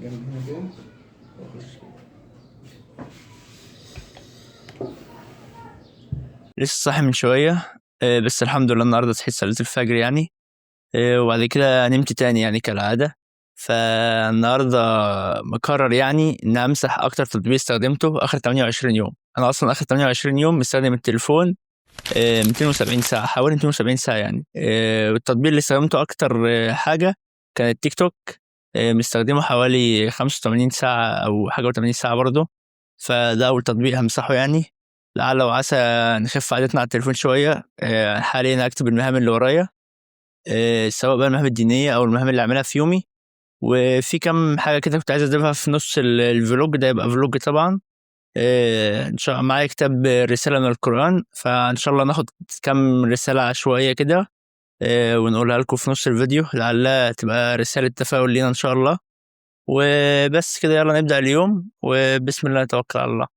الجنب هنا كده واخش كده. لسه صاحي من شوية، بس الحمد لله النهاردة صحيت صليت الفجر يعني، وبعد كده نمت تاني يعني كالعادة. فالنهاردة مقرر يعني إن أمسح أكتر تطبيق استخدمته آخر 28 يوم. أنا أصلا آخر 28 يوم مستخدم التليفون 270 ساعة، حوالي 270 ساعة يعني. والتطبيق اللي استخدمته أكتر حاجة كان التيك توك، مستخدمه حوالي 85 ساعة أو حاجة وتمانين ساعة برضه. فده أول تطبيق همسحه يعني، لعل وعسى نخف عادتنا على التليفون شوية. حاليا أكتب المهام اللي ورايا، سواء بقى المهام الدينية أو المهام اللي أعملها في يومي. وفي كام حاجة كده كنت عايز أضيفها في نص ال vlog ده، يبقى vlog طبعا. إن شاء الله معايا كتاب رسالة من القرآن، فإن شاء الله ناخد كام رسالة عشوائية كده، ونقولها لكم في نص الفيديو، لعلها تبقى رسالة تفاؤل لينا إن شاء الله. وبس كده، يلا نبدأ اليوم، وبسم الله نتوكل على الله.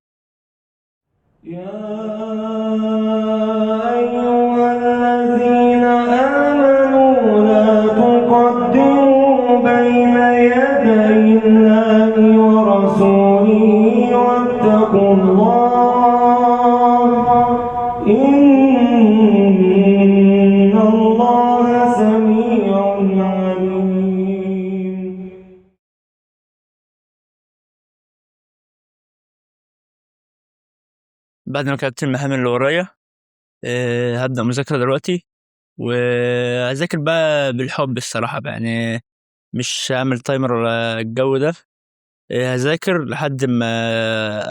يا أيها الذين آمنوا لا تقدموا بين يدي الله ورسوله واتقوا الله إن الله سميع عليم. بعد ما كتبت المهام اللي ورايا، هبدأ مذاكرة دلوقتي، وهذاكر بقى بالحب الصراحة بقى، يعني مش هعمل تايمر ولا الجو ده. هذاكر لحد ما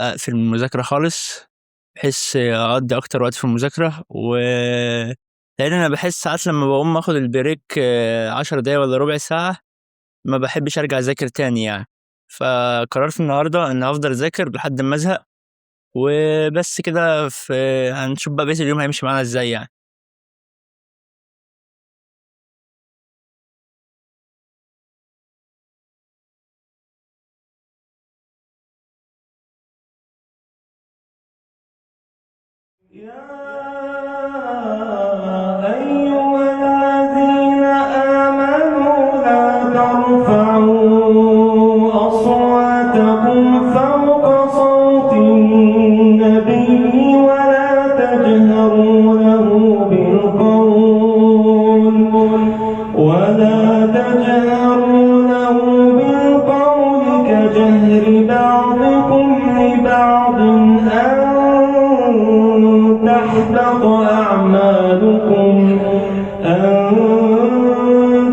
أقفل المذاكرة خالص، بحيث أقضي أكتر وقت في المذاكرة. و لأن أنا بحس ساعات لما بقوم آخد البريك، 10 دقايق ولا ربع ساعة، ما بحبش أرجع أذاكر تاني يعني. فقررت النهاردة إن هفضل أذاكر لحد ما أزهق، وبس كده. هنشوف بقى بقية اليوم هيمشي معانا ازاي يعني. يا أيها الذين آمنوا لا ترفعوا أصواتكم فوق صوت النبي ولا تجهروا له بالقول كجهر بعضكم لبعض أن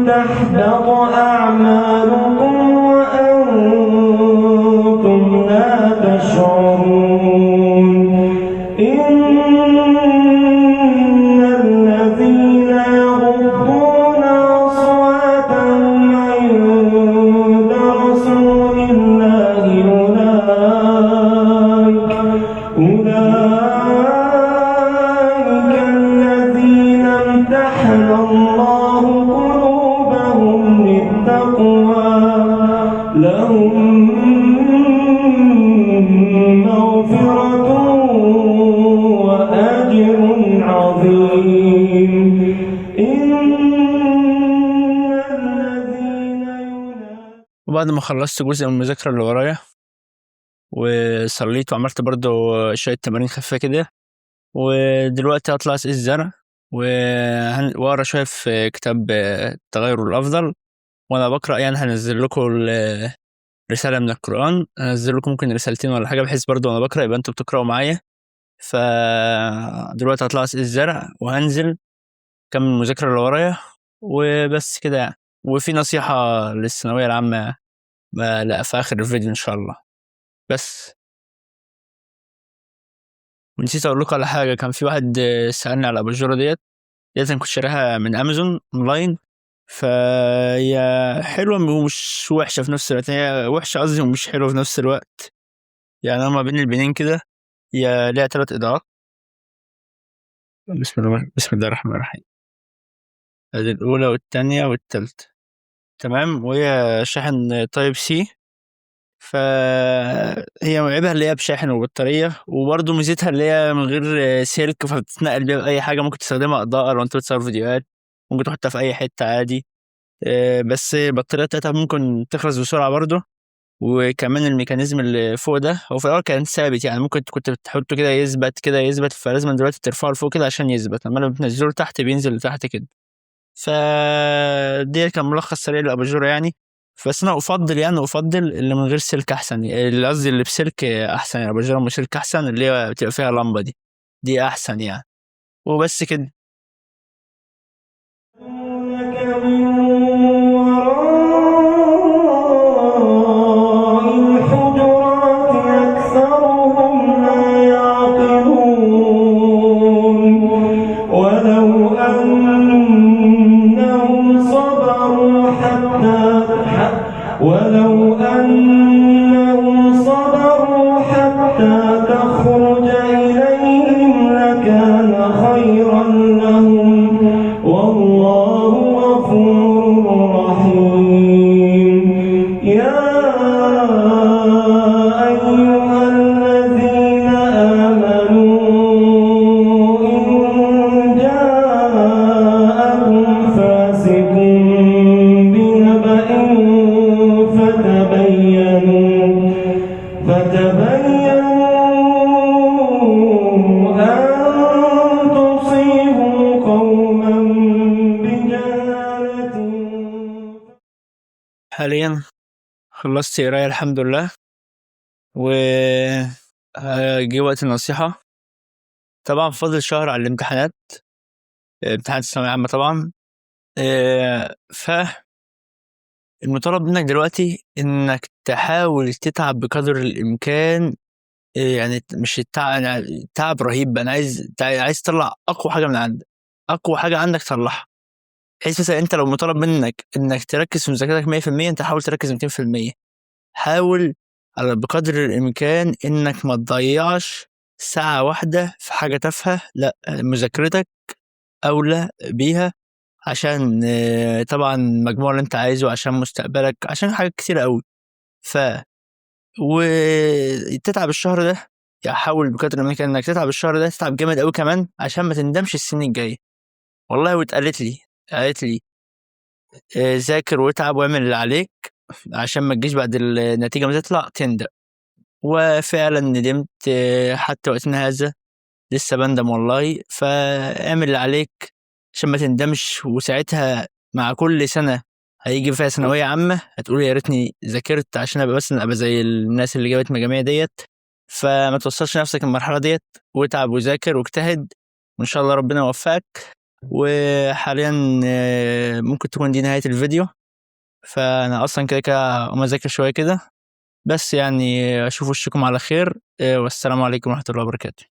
تحبط أعمالكم وأنتم لا تشعرون. إن الذين يغضون أصواتهم عند رسول الله أولئك الذين امتحن الله قلوبهم للتقوى لهم مغفرة وأجر عظيم. إن الذين وبعد ما خلصت جزء من المذاكرة اللي ورايا وصليت وعملت برضو شوية تمارين خفيفة كده، ودلوقتي هطلع أسقي الزرع وأقرأ شوية في كتاب التغير الأفضل. وأنا بقرأ يعني هنزل لكم رسالة من القرآن، هنزل لكم ممكن رسالتين ولا حاجة، بحيث برضو وأنا بقرأ يبقى أنتوا بتقرأوا معايا. فدلوقتي هطلع أسقي الزرع وهنزل كمل المذاكرة اللي ورايا وبس كده يعني. وفي نصيحة للثانوية العامة لا في آخر الفيديو إن شاء الله. بس ونسيت أقول لكم على حاجة، كان في واحد سألني على الأباجورة ديت أنا كنت شاريها من أمازون أونلاين، فهي حلوة ومش وحشة في نفس الوقت، هي وحشة قصدي ومش حلوة في نفس الوقت يعني، أنا ما بين البنين كده. هي ليها 3 إضاءات. بسم الله، بسم الله الرحمن الرحيم. ادي الأولى والتانية والتالتة، تمام. وهي شاحن Type C، فهي عيبها اللي هي بشاحن وبطارية، وبرضه ميزتها اللي هي من غير سلك، فبتتنقل بيها بأي حاجة، ممكن تستخدمها إضاءة لو أنت بتصور فيديوهات، ممكن تحطها في أي حتة عادي. بس البطارية بتاعتها ممكن تخلص بسرعة برضه. وكمان ال mechanism اللي فوق ده هو في الاول كان ثابت، يعني ممكن كنت بتحطه كده يثبت كده يثبت، فلازم دلوقتي ترفعه لفوق كده عشان يثبت، اما لما بتنزله لتحت بينزل لتحت كده. فدي كان ملخص سريع للاباجوره يعني. بس انا افضل يعني افضل اللي من غير سلك احسن، اللي قصدي اللي بسلك احسن، يعني الاباجوره من سلك احسن، اللي هي بتبقى فيها لمبة دي احسن يعني. وبس كده. لك من وراء الحجرات أكثرهم لا يعقلون. ولو أنهم صبروا حتى ولو أنهم صبروا حتى تخرج إليهم لكان خيرا لهم، والله غفور رحيم. يا أيها الذين آمنوا إن جاءكم فاسق بنبأ فتبينوا أن تصيبوا قوما بجهالة. حاليا خلصت قرايه الحمد لله، و جه وقت النصيحة. طبعا فاضل شهر على الامتحانات، امتحانات الثانوية العامة طبعا. ف المطالب منك دلوقتي انك تحاول تتعب بقدر الامكان، يعني مش التعب، يعني تعب رهيب. انا عايز تطلع اقوى حاجة من عندك، اقوى حاجة عندك تطلعها، بحيث مثلا انت لو مطالب منك انك تركز في مذاكرتك 100%، انت حاول تركز 200%. حاول على بقدر الامكان انك ما تضيعش ساعة واحدة في حاجة تافهة، لا مذاكرتك اولى بيها، عشان طبعا المجموع اللي انت عايزه، عشان مستقبلك، عشان حاجات كتير قوي. وتتعب الشهر ده، يعني حاول بقدر الامكان انك تتعب الشهر ده، تتعب جامد قوي كمان، عشان ما تندمش السنين الجاية. والله واتقالت لي، قالت لي ذاكر واتعب واعمل اللي عليك عشان ما تجيش بعد النتيجة ما تطلع تندم. وفعلا ندمت، حتى وقتنا هذا لسه بندم والله. فاعمل اللي عليك عشان ما تندمش، وساعتها مع كل سنة هيجي فيها ثانوية عامة هتقول يا ريتني ذاكرت عشان ابقى بس ابقى زي الناس اللي جابت مجاميع ديت. فما توصلش نفسك المرحلة ديت، واتعب وذاكر واجتهد، وان شاء الله ربنا يوفقك. وحاليا ممكن تكون دي نهاية الفيديو، فانا اصلا كده كده اقوم اذاكر شوية كده بس، يعني اشوف وشكم على خير، والسلام عليكم ورحمة الله وبركاته.